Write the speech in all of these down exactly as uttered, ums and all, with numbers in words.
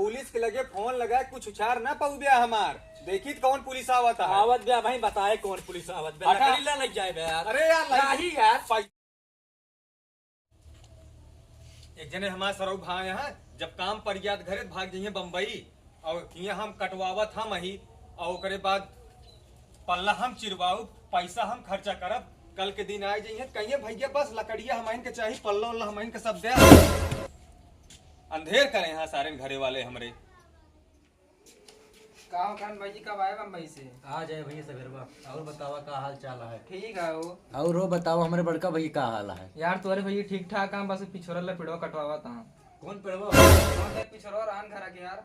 पुलिस के लगे फोन लगाए, कुछ उछार ना पउब्या हमार। देखी त कौन पुलिस आवत है। आवत ब्या भाई, बताए कौन पुलिस आवत ब्या। हटा। लकड़ी ला लग जाए बे यार। अरे यार, लाई-, नहीं यार। पै-, एक जने हमार सरऊ भाई हैं, जब काम पर गया त घरे त भाग जइहें बम्बई, और हियाँ हम कटवावत हम ही, और ओकरे बाद पल्ला हम चिरवाउब, पैसा हम खर्चा करब। कल के दिन आए जइहें त कहिए, "भैया बस लकड़िया हमइन के चाही, पल्ला उल्ला हमइन के सब दे।" अंधेर करे हैं सारे घरे वाले हमरे। का हो करन भाई जी, कब आए बम्बई से? आ जाए भैया सवेरवा। और बतावा का हाल चाल है? ठीक है हो। और हो बतावा हमरे बड़का भैया का हाल है? यार तोरे भैया ठीक ठाक हैं, बस पिछोरा ला पेड़वा कटवावत हैं। कौन पेड़वा? कौन है पिछोरा रान घर के यार?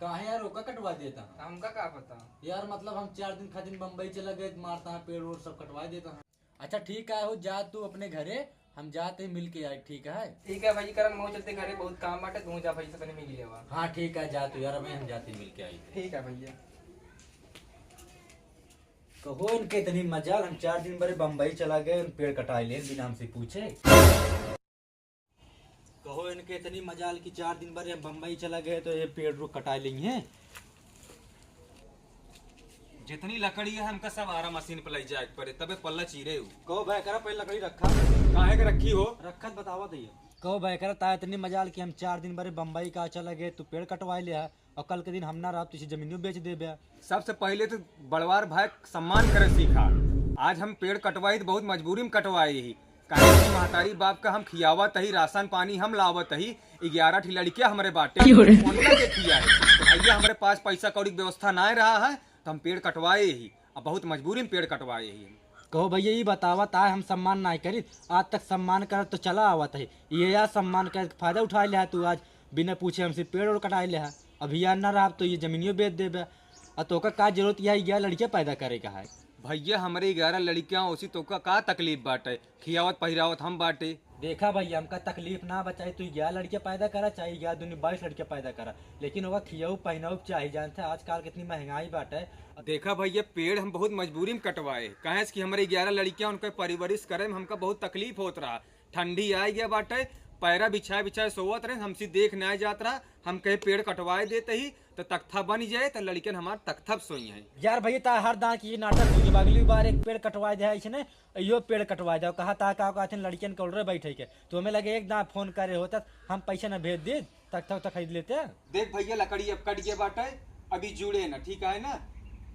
काहे यार ओका कटवा देता है? हमका का पता? यार मतलब हम चार दिन खातिर बम्बई चला गए, मारता है पेड़ ओड़ सब कटवा देता है। अच्छा ठीक है हो, जा तू अपने घरे, हम जाते ही मिल के आए, ठीक है? ठीक है भाई करन, मऊ चलते घरे, बहुत काम बाटे, तू जा भाई से पहले मिल लेवा। हाँ ठीक है, जा तू यार, अबे हम जाते ही मिल के आई। ठीक है भैया। कहो इनके इतनी मजाल, हम चार दिन बरे बम्बई चला गए, उन पेड़ कटाए ले बिना हमसे पूछे। कहो इनके इतनी मजाल कि चार दिन बरे हम बम्बई चला गए तो ये पेड़ रुख कटाए लेंगे। जितनी लकड़ी है हमका सब आरा मशीन पर ले जाए के पड़े, तबे पल्ला चीरे हु। कहो भाई करा पहले लकड़ी रखा। काहे के रखी हो? रखत बतावा दइया। कहो भाई करा ता इतनी मजाल कि हम चार दिन बरे बम्बई का चला गए, तू पेड़ कटवाए ले है, और कल के दिन हम ना रहब तो इसे जमीनियों बेच देबे। सबसे पहले तो बड़वार भाई सम्मान करे सीखा। आज हम पेड़ कटवाई तो बहुत मजबूरी में कटवाए ही, काहे कि महतारी बाप का हम खियावत ही, राशन पानी हम लावत ही, ग्यारह ठी लड़किया हमरे बाटे, क्यों रे? उनका के खियाए। भैया हमरे पास पैसा कौड़ी के व्यवस्था ना रहा है, तो हम पेड़ कटवाए ही, अब बहुत मजबूरी में पेड़ कटवाए ही। कहो भैया, ई बतावा, ताय हम सम्मान नाय करित, आज तक सम्मान करत तो चला आवत है, ये या सम्मान करत के फायदा उठाए ले है तू, आज बिना पूछे हमसे पेड़ ओड़ कटाए ले है। अब हियाँ न रहब तो ये जमीनियो बेच देबे। आ तोका का जरूरत यह ग्यारह लड़कियाँ पैदा करे का है? भैया, हमरे ग्यारह लड़कियाँ ओसी तोका का तकलीफ बाटे? खियावत पहिरावत हम बाटे। देखा भैया, हमका तकलीफ ना बा, चाहे तू ग्यारह लड़कियाँ पैदा करा, चाहे ग्यारह दूनी बाईस लड़कियाँ पैदा करा, लेकिन ओका खियाऊ पहिनाऊ चाही। जानते आजकल कितनी महंगाई बाटे। देखा भैया, पेड़ हम बहुत मजबूरी में कटवाए, काहे से कि हमरे ग्यारह लड़कियाँ उनके परवरिश करे में हमका बहुत तकलीफ होत रहा। ठंडी आइ गया बाटे, पैरा बिछाए बिछाए सोवत रहे, हमसे देख ना जात रहा। हम कहे पेड़ कटवाए देत ही तो तख्ता बन जाए, तो लड़कियन हमार तख्ता पे सोई हैं। यार भैया, ता हर दांत की नाटक हो गया। अगली बार एक पेड़ कटवाए दे ऐसे ने, यो पेड़ कटवाए दे। कहा ता का कहते हैं लड़कियन के उलरे बैठे के, तो हमें लगे एक दांत फोन करे होता, हम पैसे ना भेज दे, तख्ता उख्ता खरीद लेते। देख भैया, लकड़ी अब कट गया बाटे, अभी जुड़े ना, ठीक है ना?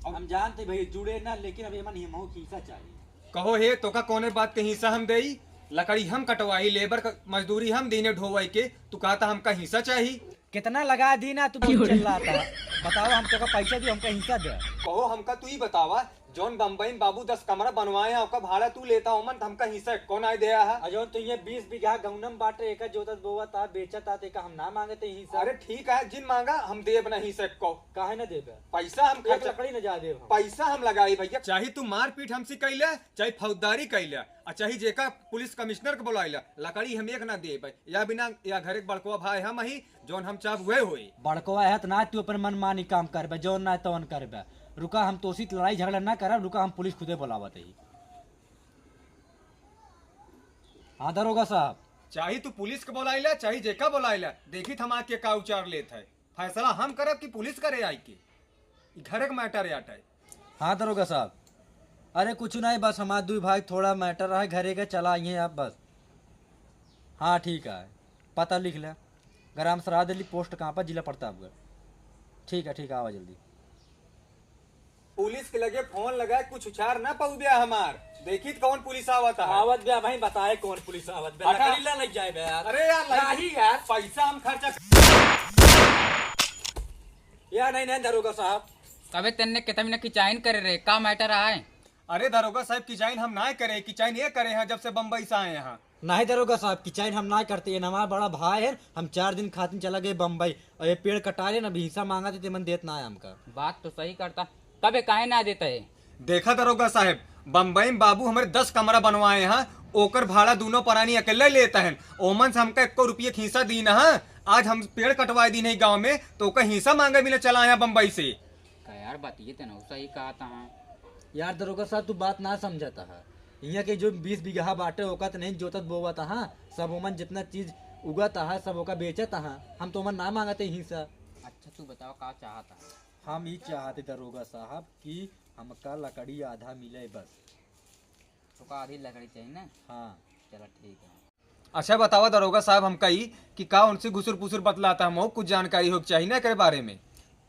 अब हम जानते भैया जुड़े ना, लेकिन अभी हमन हिमहू खींचा चाहिए। कहो हे, तोका कौने बात के हिस्सा हम देई? लकड़ी हम कटवाई, लेबर क मजदूरी हम दीने ढोवई के, तू कहता हमका हिस्सा चाही? कितना लगा दी ना, तू बहुत चिल्लाता है। बताओ, हम तोका पैसा दी, हमका हिस्सा दे। कहो हमका तू ही बतावा, जौन बम्बई में बाबू दस कमरा बनवाए हैं, ओका भाड़ा तू लेता ओमन, त हमका हिस्सा कौन आए दे है? और जौन तू ये बीस बीघा गौनम बाटे, एका जोतत बोवत आ, बेचत आ, त एका हम ना मांगते हिस्सा। अरे ठीक है, जिन मांगा, हम देब ना हिस्सा को। काहे ना देबे? पैसा हम एक खर्चा, लकड़ी ना जा देब हम। पैसा हम लगाई भैया। चाहे तू मारपीट हमसे कैले, चाहे फौजदारी कैले, आ चाहे जेका पुलिस कमिश्नर के बुलाइला, लकड़ी हम एक ना देब। या बिना, या घर एक बड़कवा भाई हम ही, जौन हम चाहब उहे होई। बड़कवा है त ना तू अपन मनमानी काम करबे, जौन ना तौन करबे। रुका, हम तोसी लड़ाई झगड़ा ना करब, रुका, हम पुलिस खुदे बुलावत ही। हाँ दरोगा साहब। चाहे तू पुलिस के बुलाइला, चाहे जेका बुलाइला, देखी त हम आके का उचार लेत है। फैसला हम करब कि पुलिस करे आई के? ई घरे के मैटर आटे। हाँ दरोगा साहब, अरे कुछ नहीं, बस हमार दुई भाई थोड़ा मैटर रहे घरे के, चला आइए आप बस। हाँ ठीक है, पता लिख ले, ग्राम सराय दिल्ली, पोस्ट कहाँ पर, जिला प्रतापगढ़। ठीक है, ठीक है, आवा जल्दी। पुलिस के लगे फोन लगाए, कुछ उछार ना पउब्या हमार। देखी त कौन पुलिस आवत है। आवत ब्या भाई, बताए कौन पुलिस आवत ब्या। हटा। लकड़ी ला लग जाए बे यार। अरे यार, लाई-, नहीं यार। पैसा हम खर्चा। या नहीं, नहीं दरोगा साहब। कबे तेने कितने किचाइन करे रे, का मैटर आए? अरे दरोगा साहब, किचाइन हम ना करे, किचाइन ये करे हैं जब से बम्बई से आए हैं। नाहीं दरोगा साहब, किचाइन हम नाहीं करते, ये हमारा बड़ा भाई है, हम चार दिन खातिर चला गए बम्बई, और ये पेड़ कटा ले ना, अभी हिस्सा मांगा थे, ते मन देत ना है हमका। बात तो सही करता, कबे काहे ना देता है? देखा दरोगा साहब, बम्बई में बाबू हमारे दस कमरा बनवाए हैं, ओकर भाड़ा दूनों परानी अकेले लेता है, ओमन से हमका एको रुपये के हिस्सा दीन है। आज हम पेड़ कटवाए दीन है गाँव में, तो ओकर हिस्सा मांगे भी ना चला आया बम्बई से। का यार, बतिये ते ना सही कहा था। यार दरोगा साहब, तू बात ना समझता है। यहाँ के जो बीस बीघा बाटे, ओका त नहीं जोतत बोवत हा, सब ओमन जितना चीज उगत हा, सब ओका बेचत हा। हम तो ओमन ना मांगते हिस्सा। अच्छा। तू बताओ, का चाहत है? हम ई चाहत है दरोगा साहब कि हमका लकड़ी आधा मिले बस। तो का आधी लकड़ी चाहिए ना? हाँ। चला ठीक है। अच्छा बतावा दरोगा साहब, हमका ई कि का उनसे घुसुर पुसुर बतलाता, हमहू कुछ जानकारी होके चाहिए ना एकरे बारे में।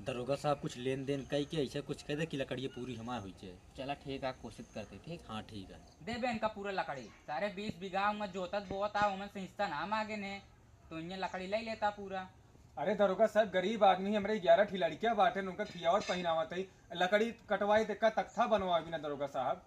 दरोगा साहब, कुछ लेन देन कई के ऐसा कुछ कह दे कि लकड़िया पूरी हमार होई जाए। चला ठीक है, कोशिश करते, ठीक। हाँ ठीक है। देबे इनका पूरा लकड़ी। सारे बीस बीघा में जोतत बोवत आ, ओमन से हिस्सा ना मांगे ने, तो इन्हें लकड़ी ले लेता पूरा। अरे दरोगा साहब, गरीब आदमी, हमरे ग्यारह ठी लड़किया बाटे, उनका खियावत पहिनावत है, लकड़ी कटवाई दे का तख्ता बनवावे बिना दरोगा साहब।